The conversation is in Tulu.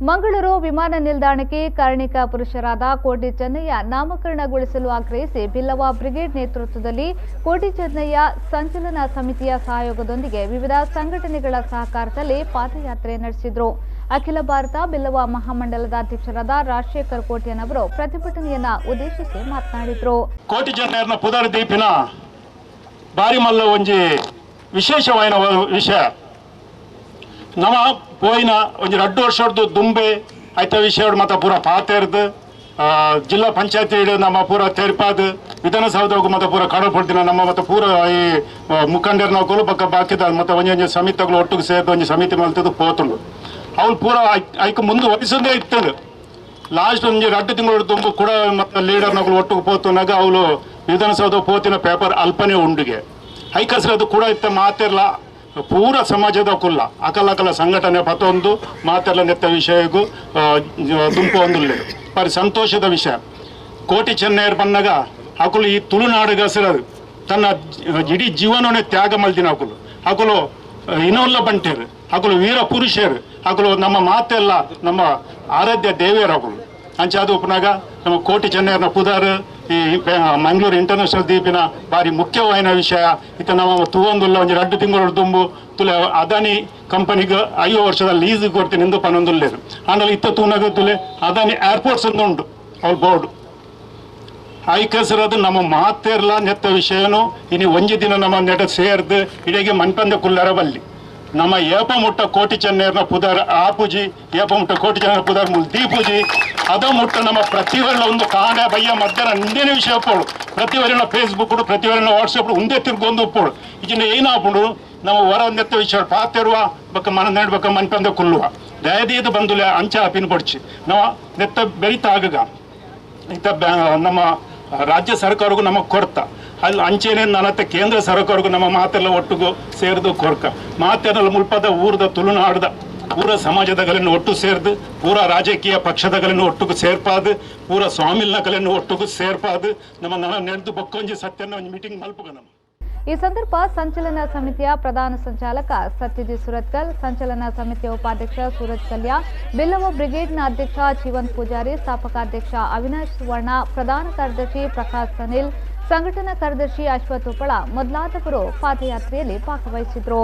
ಮಂಗಳೂರು ವಿಮಾನ ನಿಲ್ದಾಣಕ್ಕೆ ಕಾರಣಿಕ ಪುರುಷರಾದ ಕೋಟಿ ಚೆನ್ನಯ್ಯ ನಾಮಕರಣಗೊಳಿಸಲು ಆಗ್ರಹಿಸಿ ಬಿಲ್ಲವ ಬ್ರಿಗೇಡ್ ನೇತೃತ್ವದಲ್ಲಿ ಕೋಟಿ ಚೆನ್ನಯ್ಯ ಸಂಚಲನ ಸಮಿತಿಯ ಸಹಯೋಗದೊಂದಿಗೆ ವಿವಿಧ ಸಂಘಟನೆಗಳ ಸಹಕಾರದಲ್ಲಿ ಪಾದಯಾತ್ರೆ ನಡೆಸಿದರು. ಅಖಿಲ ಭಾರತ ಬಿಲ್ಲವ ಮಹಾಮಂಡಲದ ಅಧ್ಯಕ್ಷರಾದ ರಾಜಶೇಖರ್ ಕೋಟ್ಯನ್ ಅವರು ಪ್ರತಿಭಟನೆಯನ್ನ ಉದ್ದೇಶಿಸಿ ಮಾತನಾಡಿದರು. ಕೋಟಿ ಚೆನ್ನಯ್ಯನ ಪುದರ್ ದೀಪಿನ ಬಾರಿ ಮಲ್ಲ ಒಂಜಿ ವಿಶೇಷವಾಯಿನ ವಿಷಯ. ನಮ ಪೋಯಿನ ಒಂಜಿ 2 ವರ್ಷದ್ದು ದುಂಬೆ ಐತ ವಿಷಯ ಮತ್ತ ಪೂರ ಪಾತೆರ್ದು ಜಿಲ್ಲಾ ಪಂಚಾಯತಿ ನಮ್ಮ ಪೂರ ತೆರ್ಪಾದ್ ವಿಧಾನಸೌಧಗೂ ಮತ್ತೆ ಪೂರ ಕಡಪಡ್ದಿನ ನಮ್ಮ ಮತ್ತೆ ಪೂರ ಈ ಮುಖಂಡರ್ನಕುಲು ಬಕ್ಕ ಬಾಕಿದ ಮತ್ತೆ ಒಂಜಿ ಒಂಜಿ ಸಮಿತಿಗಳು ಒಟ್ಟಿಗೆ ಸೇರಿದ ಒಂಜಿ ಸಮಿತಿ ಮಲ್ತದ್ದು ಪೋತುಂಡು. ಅವ್ರು ಪೂರ ಐಕ್ ಮುಂದುವರಿಸೋದೇ ಇತ್ತು. ಲಾಸ್ಟ್ ಒಂಜಿ 2 ತಿಂಗಳು ದುಂಬು ಕೂಡ ಮತ್ತೆ ಲೀಡರ್ನಗಳು ಒಟ್ಟಿಗೆ ಪೋತುನಾಗ ಅವಳು ವಿಧಾನಸೌಧ ಪೋತಿನ ಪೇಪರ್ ಅಲ್ಪನೇ ಉಂಡುಗೆ ಐಕಸ್ರದು ಕೂಡ ಇತ್ತ ಮಾತಿರ್ಲ ಪೂರ ಸಮಾಜದ ಕುಲ್ಲ ಅಕಲ ಅಕಲ ಸಂಘಟನೆ ಪತೊಂದು ಮಾತೆಲ್ಲ ನೆತ್ತ ವಿಷಯಕ್ಕೂ ದುಂಪು ಒಂದುಲ್ಲ. ಪರಿ ಸಂತೋಷದ ವಿಷಯ ಕೋಟಿ ಚೆನ್ನಯ್ಯರ್ ಬಂದಾಗ ಅಕುಲು ಈ ತುಳುನಾಡಿಗೆ ಹಸಿರದು ತನ್ನ ಇಡೀ ಜೀವನವನ್ನೇ ತ್ಯಾಗ ಮಲ್ದಿನ ಅಕುಲು ಅಕುಲು ಇನ್ನೊಲ್ಲ ಬಂಟೇರು ಅಕುಲು ವೀರ ಪುರುಷರು ಅಕುಲು ನಮ್ಮ ಮಾತೆಲ್ಲ ನಮ್ಮ ಆರಾಧ್ಯ ದೇವಿಯರು ಅಕುಲು. ಅಂಚಾದ ಉಪನಾಗ ನಮ್ಮ ಕೋಟಿ ಚೆನ್ನಯ್ಯನ ಪುದಾರು ಈ ಮಂಗಳೂರು ಇಂಟರ್ನ್ಯಾಷನಲ್ ದೀಪಿನ ಭಾರಿ ಮುಖ್ಯವಾಯಿನ ವಿಷಯ. ಇತ್ತ ನಮ್ಮ ತೂವೊಂದುಲ್ಲ ಒಂಜಿ 2 ತಿಂಗಳು ದುಂಬು ತುಲೆ ಅದಾನಿ ಕಂಪನಿಗೆ 5 ವರ್ಷದ ಲೀಸ್ ಕೊಡ್ತೀನಿ ಎಂದು ಪನ್ನೊಂದುಲ್ಲೇರು. ಆಮೇಲೆ ಇತ್ತ ತೂನಾಗ ತುಲೆ ಅದಾನಿ ಏರ್ಪೋರ್ಟ್ಸ್ ಅಂತ ಉಂಟು ಅವ್ರ ಬೋರ್ಡ್ ಐಕಸರದು ನಮ್ಮ ಮಾತೆರ್ಲ ನೆತ್ತ ವಿಷಯನು ಇನಿ ಒಂಜಿ ದಿನ ನಮ್ಮ ನೆಟ ಸೇರ್ದು ಇಡೀ ಮನ್ಪಂದ ಕುಲ್ಲರ ಬಲ್ಲಿ ನಮ್ಮ ಏಪ ಮುಟ್ಟ ಕೋಟಿ ಚೆನ್ನಯ್ಯನ ಪುದರ್ ಆಪುಜಿ ಏಪ ಮುಟ್ಟ ಕೋಟಿ ಚೆನ್ನಯ್ಯನ ಪುದರ್ ಮುಲ್ ದೀಪುಜಿ ಅದ ಮುಟ್ಟ ನಮ್ಮ ಪ್ರತಿವರ್ಣ ಒಂದು ಕಾಂಡ ಬಯ್ಯ ಮಧ್ಯಾಹ್ನ ನಿಂದೇನೆ ವಿಷಯ ಒಪ್ಪೋಡು ಪ್ರತಿವರ್ಣ ಫೇಸ್ಬುಕ್ ಪ್ರತಿವರ್ಣ ವಾಟ್ಸಪ್ ಒಂದೇ ತಿರ್ಗೊಂದು ಒಪ್ಪೋಡು ಇದನ್ನ ಏನಾಪುಂಡು ನಮ್ಮ ಹೊರ ನೆತ್ತ ವಿಷಯ ಪಾತೆರುವ ಬಕ್ಕ ಮನ ನೆಡ್ಬೇಕ ಮನ್ಪಂದ ಕುಲ್ಲುವ ದಯದೀದು ಬಂದುಲೆ ಅಂಚ ಅಪಿನ ಕೊಡ್ಚಿ ನಾವು ನೆತ್ತ ಬೆರಿತಾಗ ಇತ್ತ ನಮ್ಮ ರಾಜ್ಯ ಸರ್ಕಾರಕ್ಕೂ ನಮ್ಮ ಕೊರ್ತ ಅಲ್ಲಿ ಅಂಚೆನೆ ನನ್ನತ್ತೆ ಕೇಂದ್ರ ಸರ್ಕಾರಕ್ಕೂ ನಮ್ಮ ಮಾತೆಲ್ಲ ಒಟ್ಟಿಗೂ ಸೇರಿದು ಕೊರ್ಕ ಮಾತೆಲ್ಲ ಮುಲ್ಪದ ಊರದ ತುಳುನಾಡ್ದ ಪೂರ ಸಮಾಜದಗಳನ್ನು ಒಟ್ಟು ಸೇರ್ದು ಪೂರ ರಾಜಕೀಯ ಪಕ್ಷದಗಳನ್ನು ಒಟ್ಟಿಗೂ ಸೇರ್ಪಾದು ಪೂರ ಸ್ವಾಮಿಲ್ನಗಳನ್ನು ಒಟ್ಟಿಗೂ ಸೇರ್ಪಾದು ನಮ್ಮ ನನ್ನ ನಡೆದು ಬೊಕ್ಕೊಂಜಿ ಸತ್ಯನ ಒಂದು ಮೀಟಿಂಗ್ ಮಲ್ಪುಗ ನಮ್ಮ. ಈ ಸಂದರ್ಭ ಸಂಚಲನ ಸಮಿತಿಯ ಪ್ರಧಾನ ಸಂಚಾಲಕ ಸತ್ಯಜಿತ್ ಸುರತ್ಕಲ್, ಸಂಚಲನ ಸಮಿತಿಯ ಉಪಾಧ್ಯಕ್ಷ ಸೂರಜ್ ಕಲ್ಯಾ, ಬಿಲ್ಲವ ಬ್ರಿಗೇಡ್ನ ಅಧ್ಯಕ್ಷ ಜೀವನ್ ಪೂಜಾರಿ, ಸ್ಥಾಪಕಾಧ್ಯಕ್ಷ ಅವಿನಾಶ್ ಸುವರ್ಣ, ಪ್ರಧಾನ ಕಾರ್ಯದರ್ಶಿ ಪ್ರಕಾಶ್ ಸನಿಲ್, ಸಂಘಟನಾ ಕಾರ್ಯದರ್ಶಿ ಅಶ್ವಥ್ ಉಪ್ಪಳ ಮೊದಲಾದವರು ಪಾದಯಾತ್ರೆಯಲ್ಲಿ ಭಾಗವಹಿಸಿದರು.